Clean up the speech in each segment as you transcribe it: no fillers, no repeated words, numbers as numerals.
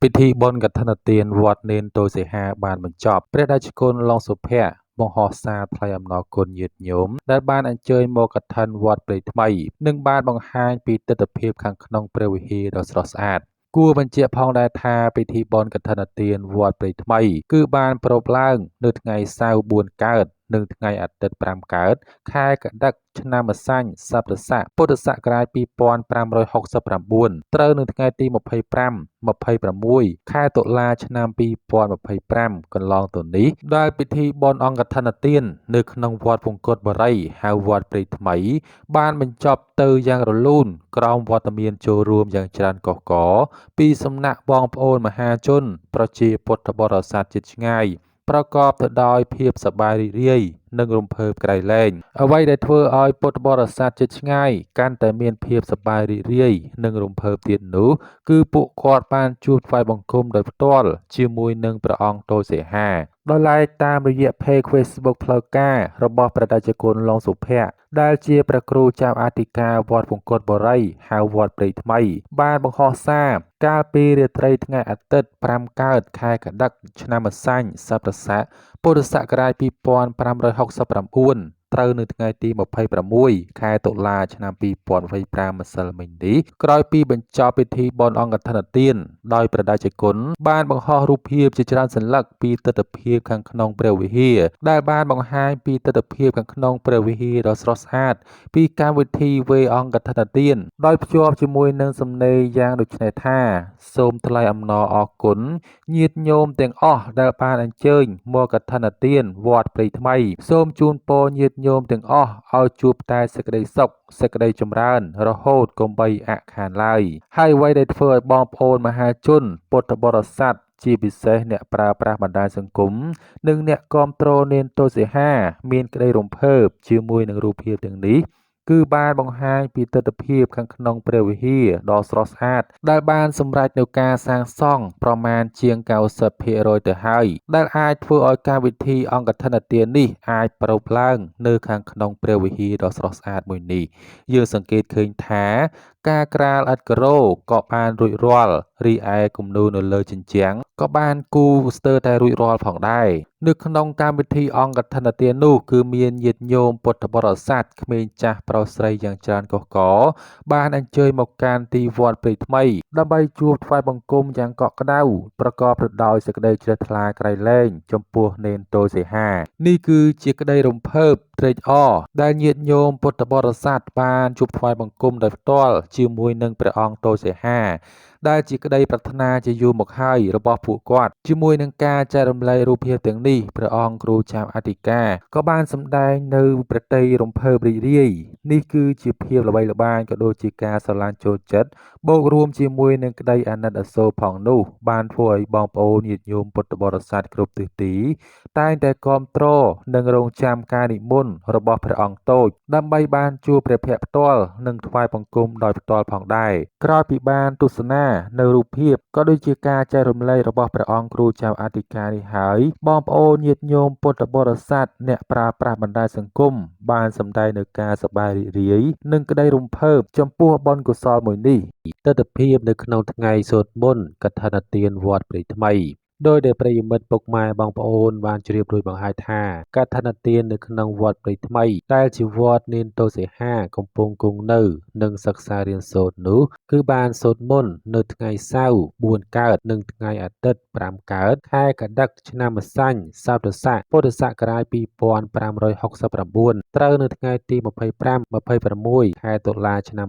ពិធីបុណ្យកឋិនទានវត្តនេនតូចសីហាបានបញ្ចប់ព្រះតេជគុណឡុងសុភ័ក្របង្ហោះសារថ្លែងអំណរគុណញាតិញោមដែលបានអញ្ជើញមកកឋិនវត្តព្រៃថ្មីនិងបានបង្ហាញពីទិដ្ឋភាពខាងក្នុងព្រះវិហារដ៏ស្រស់ស្អាតគួរបញ្ជាក់ផងដែរថាពិធីបុណ្យកឋិនទានវត្តព្រៃថ្មីគឺបានប្រារព្ធឡើងនៅថ្ងៃសៅរ៍4កើតនិងថ្ងៃអាទិត្យ5កើតខែកត្តិកឆ្នាំម្សាញ់សប្តាស័កពុទ្ធសករាជ2569ត្រូវនៅថ្ងៃទី25 26ខែតុលាឆ្នាំ2025កន្លងទៅនេះដែលពិធីបុណ្យអង្គកឋិនទាននៅក្នុងវត្តពង្គតបុរីហៅវត្តព្រៃថ្មីបានបញ្ចប់ទៅយ៉ាងរលូនក្រោមវត្តមានចូលរួមយ៉ាងច្រើនកុះករពីសំណាក់បងប្អូនមហាជនប្រជាពុទ្ធបរិស័ទជិតឆ្ងាយប្រកបទៅដោយភាពសប្បាយរីករាយនិងរំភើបក្រៃលែងអ្វីដែលធ្វើឲ្យពុទ្ធបរិស័ទជិតឆ្ងាយកាន់តែមានភាពសប្បាយរីករាយនិងរំភើបទៀតនោះគឺពួកគាត់បានជួបថ្វាយបង្គំដោយផ្ទាល់ជាមួយនឹងព្រះអង្គតូចសីហាដោយឡែកតាមរយៈ Page Facebook ផ្លូវការរបស់ព្រះតេជគុណឡុងសុភ័ក្រដែលជាព្រះគ្រូចៅអធិការវត្តពង្គតបុរីហៅវត្តព្រៃថ្មីបានបង្ហោះសារកាលពីរាត្រីថ្ងៃអាទិត្យ5កើតខែកត្តិកឆ្នាំម្សាញ់សប្តាស័កពុទ្ធសករាជ2569ត្រូវនៅថ្ងៃទី26ខែតុលាឆ្នាំ2025ម្សិលមិញនេះក្រោយពីបញ្ចប់ពិធីបុណ្យអង្គកឋិនទានដោយព្រះតេជគុណបានបង្ហោះរូបភាពជាច្រើនសន្លឹកពីទិដ្ឋភាពខាងក្នុងព្រះវិហារដែលបានបង្ហាញពីទិដ្ឋភាពខាងក្នុងព្រះវិហារដ៏ស្រស់ស្អាតពីកម្មវិធីវេអង្គកឋិនទានដោយភ្ជាប់ជាមួយនឹងសំណេរយ៉ាងដូចនេះថាសូមថ្លែងអំណរអគុណញាតិញោមទាំងអស់ដែលបានអញ្ជើញមកកឋិនទានវត្តព្រៃថ្មីសូមជូនពរញាតិញោមទាំងអស់ឲ្យជួបតែសេចក្តីសុខសេចក្តីចម្រើនរហូតកុំបីអាក់ខានឡើយហើយអ្វីដែលធ្វើឲ្យបងប្អូនមហាជនពុទ្ធបរិស័ទជាពិសេសអ្នកប្រើប្រាស់បណ្ដាញសង្គមនិងអ្នកគាំទ្រនានតូចសីហាមានក្តីរំភើបជាមួយនឹងរូបភាពទាំងនេះគឺបានបង្ហាញពីទិដ្ឋភាពខាងក្នុងព្រះវិហារដ៏ស្រស់ស្អាតដែលបានសម្រេចនូវការសាងសង់ប្រមាណជាង90%ទៅហើយដែលអាចធ្វើឲ្យកម្មវិធីអង្គកឋិនទាននេះអាចប្រារព្ធឡើងនៅខាងក្នុងព្រះវិហារដ៏ស្រស់ស្អាតមួយនេះយើងសង្កេតឃើញថាការក្រាលឥដ្ឋការ៉ូក៏បានរួចរាល់រីឯគំនូរនៅលើជញ្ជាំងក៏បានគូរស្ទើរតែរួចរាល់ផងដែរនៅក្នុងកម្មវិធីអង្គកឋិនទាននោះគឺមានញាតិញោមពុទ្ធបរិស័ទក្មេងចាស់ប្រុសស្រីយ៉ាងច្រើនកុះករបានអញ្ជើញមកកាន់ទីវត្តព្រៃថ្មីដើម្បីជួបថ្វាយបង្គំយ៉ាងកក់ក្ដៅប្រកបទៅដោយសេចក្តីជ្រះថ្លាក្រៃលែងចំពោះនេនតូចសីហានេះគឺជាក្តីរំភើបត្រេកអរដែលញាតិញោមពុទ្ធបរិស័ទបានជួបថ្វាយបង្គំដោយផ្ទាល់ជាមួយនឹងព្រះអង្គតូចសីហាដែលជាក្តីប្រាថ្នាជាយូរមកហើយរបស់ពួកគាត់ជាមួយនឹងការចែករំលែករូបភាពទាំងនេះព្រះអង្គគ្រូចៅអធិការក៏បានសម្ដែងនៅព្រះទ័យរំភើបរីករាយនេះគឺជាភាពល្បីល្បាញក៏ដូចជាការស្រឡាញ់ចូលចិត្តបូករួមជាមួយនឹងក្តីអាណិតអាសូរផងនោះបានធ្វើឲ្យបងប្អូនញាតិញោមពុទ្ធបរិស័ទគ្រប់ទិសទីតែងតែគាំទ្រនិងរងចាំការនិមន្តរបស់ព្រះអង្គតូចដើម្បីបានជួបព្រះភ័ក្ត្រផ្ទាល់និងថ្វាយបង្គំដោយផ្ទាល់ផងដែរក្រោយពីបានទស្សនានៅរូបភាពក៏ដូចជាការចែករំលែករបស់ព្រះអង្គគ្រូចៅអធិការនេះហើយបងប្អូនញាតិញោមពុទ្ធបរិស័ទអ្នកប្រើប្រាស់បណ្ដាញសង្គមបានសម្ដែងនៅការសប្បាយរីករាយនិងក្តីរំភើបចំពោះបុណ្យកុសលមួយនេះទិដ្ឋភាពនៅក្នុងថ្ងៃសូត្រមន្តកឋិនទានវត្តព្រៃថ្មីដោយដែលប្រិយមិត្តពុកម៉ែបងប្អូនបានជ្រាបរួចមកហើយថាកឋិនទាននៅក្នុងវត្តព្រៃថ្មីដែលជាវត្តនានតូសីហាកំពុងគង់នៅនិងសិក្សារៀនសូត្រនោះគឺបានសូត្រមន្តនៅថ្ងៃសៅរ៍4កើតនិងថ្ងៃអាទិត្យ5កើតខែកត្តិកឆ្នាំម្សាញ់សប្តាស័កពុទ្ធសករាជ2569ត្រូវនៅថ្ងៃទី25 26ខែតុលាឆ្នាំ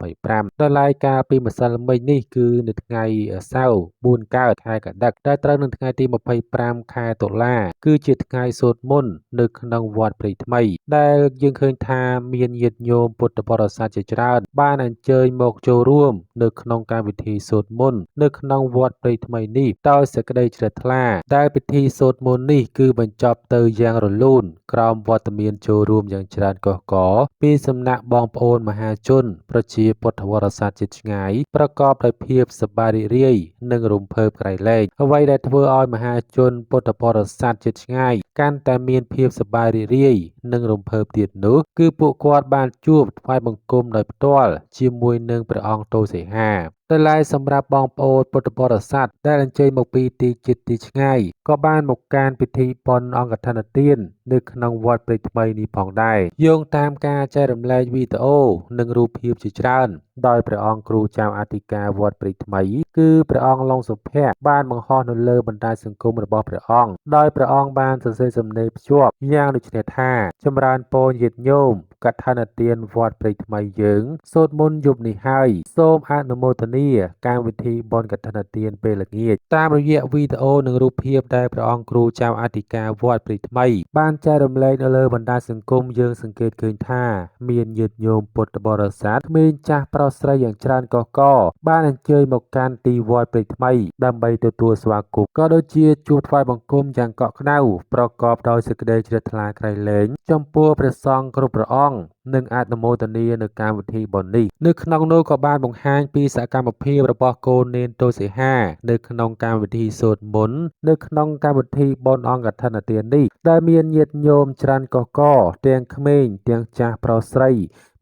2025ដោយឡែកកាលពីម្សិលមិញនេះគឺនៅថ្ងៃសៅរ៍4កើតខែកត្តិកដែលត្រូវនៅថ្ងៃទី25ខែតុលាគឺជាថ្ងៃសូត្រមន្តនៅក្នុងវត្តព្រៃថ្មីដែលយើងឃើញថាមានញាតិញោមពុទ្ធបរិស័ទជាច្រើនបានអញ្ជើញមកចូលរួមនៅក្នុងកម្មវិធីសូត្រមន្តនៅក្នុងវត្តព្រៃថ្មីនេះដោយសេចក្តីជ្រះថ្លាដែលពិធីសូត្រមន្តនេះគឺបញ្ចប់ទៅយ៉ាងរលូនក្រោមវត្តមានចូលរួមយ៉ាងច្រើនកុះករពីសំណាក់បងប្អូនមហាជនប្រជាពុទ្ធបរិស័ទជិតឆ្ងាយប្រកបដោយភាពសប្បាយរីករាយនិងរំភើបក្រៃលែងអ្វីដែលធ្វើឲ្យមហាជនពុទ្ធបរិស័ទជិតឆ្ងាយកាន់តែមានភាពសប្បាយរីករាយនិងរំភើបទៀតនោះគឺពួកគាត់បានជួបថ្វាយបង្គំដោយផ្ទាល់ជាមួយនឹងព្រះអង្គតូសីហា ដោយឡែកសម្រាប់បងប្អូនពុទ្ធបរិស័ទដែលអញ្ជើញមកពីទីជិតទីឆ្ងាយក៏បានមកកាន់ពិធីបុណ្យអង្គកឋិនទាននៅក្នុងវត្តព្រៃថ្មីនេះផងដែរយោងតាមការចែករំលែកវីដេអូនិងរូបភាពជាច្រើនដោយព្រះអង្គគ្រូចៅអធិការវត្តព្រៃថ្មីគឺព្រះអង្គឡុងសុភ័ក្របានបង្ហោះនៅលើបណ្ដាញសង្គមរបស់ព្រះអង្គដោយព្រះអង្គបានសរសេរសំណេរភ្ជាប់យ៉ាងដូចនេះថាចម្រើនពរញាតិញោមកឋិនទានវត្តព្រៃថ្មីយើងសូត្រមន្តយប់នេះហើយសូមអនុមោទនាកម្មវិធីបុណ្យកឋិនទានពេលល្ងាចតាមរយៈវីដេអូនិងរូបភាពដែលព្រះអង្គគ្រូចៅអធិការវត្តព្រៃថ្មីបានចែករំលែកនៅលើបណ្ដាញសង្គមយើងសង្កេតឃើញថាមានញាតិញោមពុទ្ធបរិស័ទក្មេងចាស់ប្រុសស្រីយ៉ាងច្រើនកុះករបានអញ្ជើញមកកាន់ទីវត្តព្រៃថ្មីដើម្បីទទួលស្វាគមន៍ក៏ដូចជាជួបថ្វាយបង្គំយ៉ាងកក់ក្ដៅប្រកបដោយសេចក្តីជ្រះថ្លាក្រៃលែងចំពោះព្រះសង្ឃគ្រប់ព្រះអង្គនិងអនុមោទនានៅកម្មវិធីបុណ្យនេះនៅក្នុងនោះក៏បានបង្ហាញពីសកម្មភាពរបស់កូននាងទោសីហានៅក្នុងកម្មវិធីសូត្រមន្តនៅក្នុងកម្មវិធីបុណ្យអង្គកឋិនទាននេះដែលមានញាតិញោមច្រើនកុះករទាំងក្មេងទាំងចាស់ប្រុសស្រី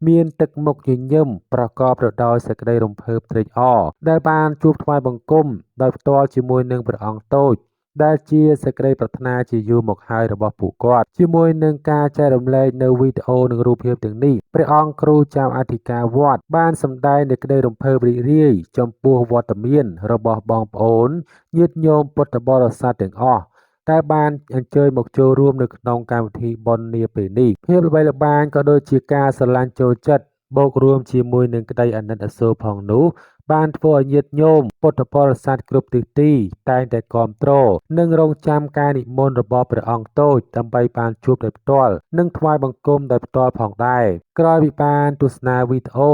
មានទឹកមុខញញឹមប្រកបទៅដោយសេចក្តីរំភើបត្រេកអរដែលបានជួបថ្វាយបង្គំដោយផ្ទាល់ជាមួយនឹងព្រះអង្គតូចដែលជាសេចក្តីប្រាថ្នាជាយូរមកហើយរបស់ពួកគាត់ជាមួយនឹងការចែករំលែកនៅវីដេអូនិងរូបភាពទាំងនេះព្រះអង្គគ្រូចៅអធិការវត្តបានសម្ដែងនូវក្តីរំភើបរីករាយចំពោះវត្តមានរបស់បងប្អូនញាតិញោមពុទ្ធបរិស័ទទាំងអស់ដែលបានអញ្ជើញមកចូលរួមនៅក្នុងកម្មវិធីបុណ្យនាពេលនេះភាពល្បីល្បាញក៏ដូចជាការស្រឡាញ់ចូលចិត្តបូករួមជាមួយនឹងក្តីអាណិតអាសូរផងនោះបានធ្វើឲ្យញាតិញោមពុទ្ធបរិស័ទគ្រប់ទិសទីតែងតែគាំទ្រនិងរងចាំការនិមន្តរបស់ព្រះអង្គតូចដើម្បីបានជួបដោយផ្ទាល់និងថ្វាយបង្គំដោយផ្ទាល់ផងដែរក្រោយពីបានទស្សនាវីដេអូ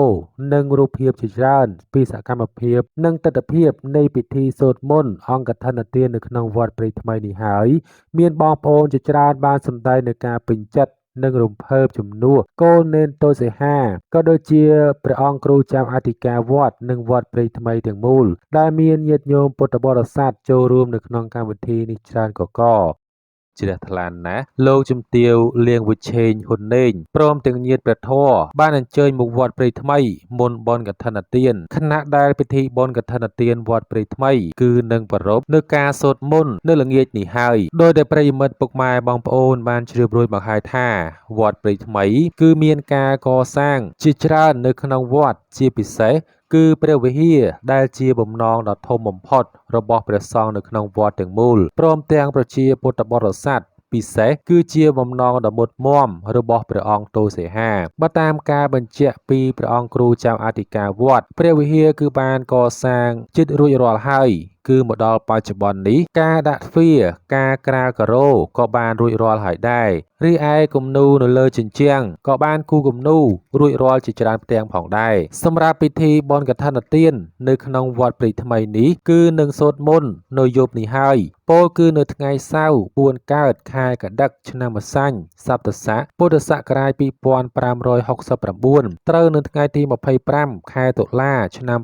និងរូបភាពជាច្រើនពីសកម្មភាពនិងទិដ្ឋភាពនៃពិធីសូត្រមន្តអង្គកឋិនទាននៅក្នុងវត្តព្រៃថ្មីនេះហើយមានបងប្អូនជាច្រើនបានសម្ដែងនូវការពេញចិត្តនិងរំភើបជំនួសកូននេនតូចសីហាក៏ដូចជាព្រះអង្គគ្រូចៅអធិការវត្តនិងវត្តព្រៃថ្មីទាំងមូលដែលមានញាតិញោមពុទ្ធបរិស័ទចូលរួមនៅក្នុងកម្មវិធីនេះច្រើនកកជ្រះថ្លាណាស់លោកជំទាវលៀងវិឆេងហ៊ុនណេងព្រមទាំងញាតិព្រះធម៌បានអញ្ជើញមកវត្តព្រៃថ្មីមុនបុណ្យកឋិនទានខណៈដែលពិធីបុណ្យកឋិនទានវត្តព្រៃថ្មីគឺនឹងប្រារព្ធនៅការសូត្រមន្តនៅល្ងាចនេះហើយដោយដែលប្រិយមិត្តពុកម៉ែបងប្អូនបានជ្រាបរួចមកហើយថាវត្តព្រៃថ្មីគឺមានការកសាងជាច្រើននៅក្នុងវត្តជាពិសេសគឺព្រះវិហារដែលជាបំណងដ៏ធំបំផុតរបស់ព្រះសង្ឃនៅក្នុងវត្តទាំងមូលព្រមទាំងប្រជាពុទ្ធបរិស័ទពិសេសគឺជាបំណងដ៏មុតមាំរបស់ព្រះអង្គទោសីហាបើតាមការបញ្ជាក់ពីព្រះអង្គគ្រូចៅអធិការវត្តព្រះវិហារគឺបានកសាងជិតរួចរាល់ហើយគឺមកដល់បច្ចុប្បន្ននេះការដាក់ទ្វារការក្រាលការ៉ូក៏បានរួចរាល់ហើយដែររីឯគំនូរនៅលើជញ្ជាំងក៏បានគូគំនូររួចរាល់ជាច្រើនផ្ទាំងផងដែរសម្រាប់ពិធីបុណ្យកឋិនទាននៅក្នុងវត្តព្រៃថ្មីនេះគឺនឹងសូត្រមន្តនៅយប់នេះហើយពោលគឺនៅថ្ងៃសៅរ៍4កើតខែកដឹកឆ្នាំម្សាញ់សប្តស័កពុទ្ធសករាជ2569ត្រូវនៅថ្ងៃទី25ខែតុលាឆ្នាំ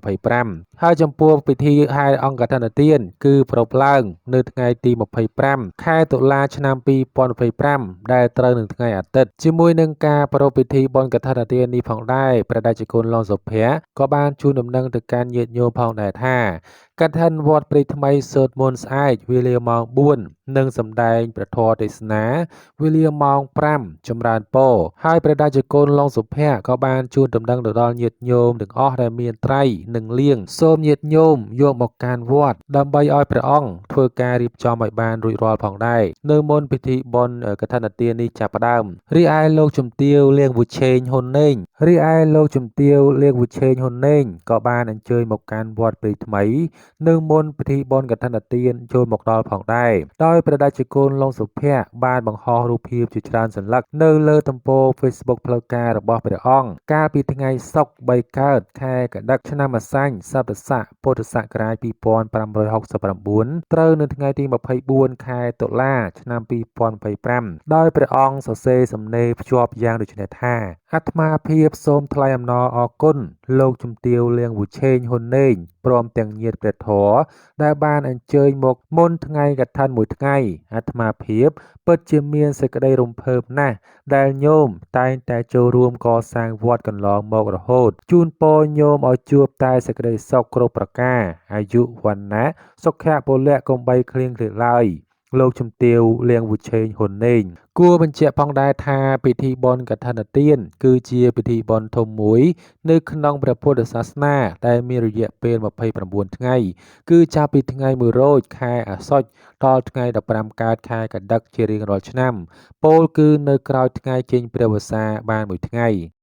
2025ហើយចំពោះពិធីហែអង្គកឋិនទានគឺប្រារព្ធឡើងនៅថ្ងៃទី25ខែតុលាឆ្នាំ2025ដែលត្រូវនឹងថ្ងៃអាទិត្យជាមួយនឹងការប្រារព្ធពិធីបុណ្យកឋិនទាននេះផងដែរព្រះតេជគុណឡុងសុភ័ក្រក៏បានជូនដំណឹងទៅកាន់ញាតិញោមផងដែរថាកឋិនវត្តព្រៃថ្មីសូត្រមន្តស្អែកវេលាម៉ោង4និងសម្ដែងព្រះធម៌ទេសនាវេលាម៉ោង5ចម្រើនពរហើយព្រះតេជគុណឡុងសុភ័ក្រក៏បានជូនដំណឹងទៅដល់ញាតិញោមទាំងអស់ដែលមានត្រៃនិងលៀងសូមញាតិញោមយកមកកាន់វត្តដើម្បីឲ្យព្រះអង្គធ្វើការរៀបចំឲ្យបានរួចរាល់ផងដែរនៅមុនពិធីបុណ្យកឋិនទាននេះចាប់ផ្ដើមរីឯលោកជំទាវលៀងវុឆេងហ៊ុនណេងរីឯលោកជំទាវលៀងវុឆេងហ៊ុនណេងក៏បានអញ្ជើញមកកាន់វត្តព្រៃថ្មីនៅមុនពិធីបុណ្យកឋិនទានចូលមកដល់ផងដែរដោយព្រះតេជគុណឡុងសុភ័ក្របានបង្ហោះរូបភាពជាច្រើនសន្លឹកនៅលើទំព័រ Facebook ផ្លូវការរបស់ព្រះអង្គកាលពីថ្ងៃសុក្រ3កើតខែកដឹកឆ្នាំម្សាញ់សប្តស័កពុទ្ធសករាជ2569ត្រូវនៅថ្ងៃទី24ខែតុលាឆ្នាំ2025ដោយព្រះអង្គសរសេរសំណេរភ្ជាប់យ៉ាងដូចនេះថាអាត្មាភាពសូមថ្លែងអំណរអគុណលោកជំទាវលៀងវុឆេងហ៊ុនណេងព្រមទាំងញាតិព្រះ ព្រះធម៌ដែលបានអញ្ជើញមកមុនថ្ងៃកឋិនមួយថ្ងៃអាត្មាភាពពិតជាមានសេចក្តីរំភើបណាស់ដែលញោមតែងតែចូលរួមកសាងវត្តកន្លងមករហូតជូនពរញោមឲ្យជួបតែសេចក្តីសុខគ្រប់ប្រការអាយុវណ្ណៈសុខៈពលៈកុំបីឃ្លៀងឃ្លាតឡើយលោកជំទាវលៀងវូឆេងហ៊ុនណេងគួរបញ្ជាក់ផងដែរថាពិធីបុណ្យកឋិនទានគឺជាពិធីបុណ្យធំមួយនៅក្នុងព្រះពុទ្ធសាសនាដែលមានរយៈពេល29ថ្ងៃគឺចាប់ពីថ្ងៃ1រោចខែអាសត់ដល់ថ្ងៃ15កើតខែកដិកជារៀងរាល់ឆ្នាំពោលគឺនៅក្រោយថ្ងៃចេញព្រះវស្សាបានមួយថ្ងៃ។